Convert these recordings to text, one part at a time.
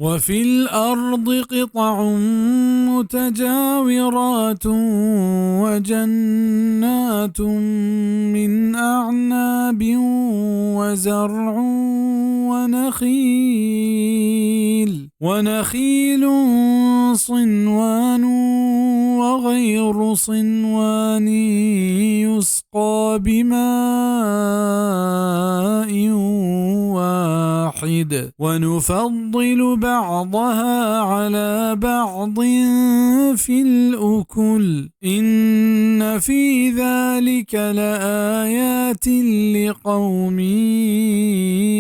وفي الأرض قطع متجاورات وجنات من أعناب وزرع ونخيل، ونخيل صنوان وغير صنوان يسقى بماء واحد، ونفضل بعضها على بعض في الأكل، إن في ذلك لآيات لقوم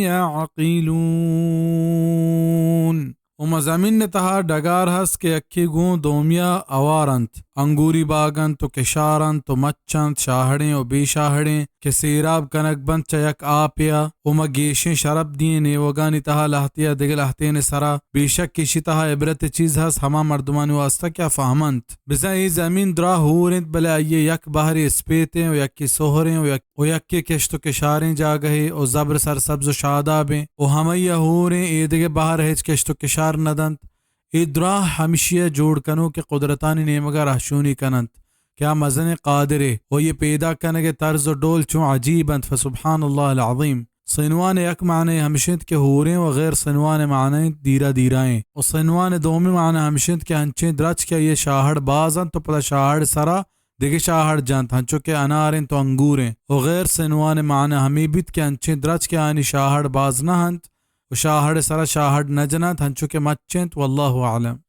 يعقلون. و ما زمین ءِ تہا ڈگار ہست کہ یکے گوں دومیا ہوار انت، انگوری باگ انت و کشار انت و مچ انت، شاہڑیں و بے شاہڑیں، کہ سیراب کنگ بنت چہ یک آپے ءَ، و ما گیشیں شرپ دیئیں نیوگانی تہا لہتے ءَ دگہ لہتین ءِ سرا۔ بے شک ایشی تہا عبرت ءِ چیز ہست ہما مردمانی واسطہ کہ آ فہم انت۔ بزاں اے زمین دراہ ہور انت، بلے آئی ءِ یک بہرے اسپیتیں و یکے سہریں و یک و یکے کشت و کشاریں جاگہے و زبر سرسبز و شادابیں و ہمئی ءَ ہوریں، اے دگہ بہر ہچ کشت و کشار نہ دنت۔ اے دراہ ہمشی ءِ جوڑ کنوکیں قدرتانی نیمگ ءَ رہشونی کن انت کہ آ مزنیں قادرے و آئی ءِ پیداک کنگ ءِ طرز و ڈول چوں عجیب انت، فسبحان اللہ العظیم۔ صنوان ءِ یک معنی ہمش انت کہ ہوریں و غیر صنوان ءِ معنی انت دیرا دیرائیں۔ و صنوان ءِ دومی معنی ہمش انت کہ انچیں درچک کہ آئی ءِ شاہڑ باز انت و پدا شاہڑ ءِ سرا دگہ شاہڑ جنت، ہنچو کہ انار انت و انگور انت۔ و غیر صنوان ءِ معنی ہمے بیت کہ انچیں درچک کہ آیانی شاہڑ باز نہ انت و شاہڑ ءِ سرا شاہڑ نہ جننت، ہنچو کہ مچ انت، واللہ اعلم۔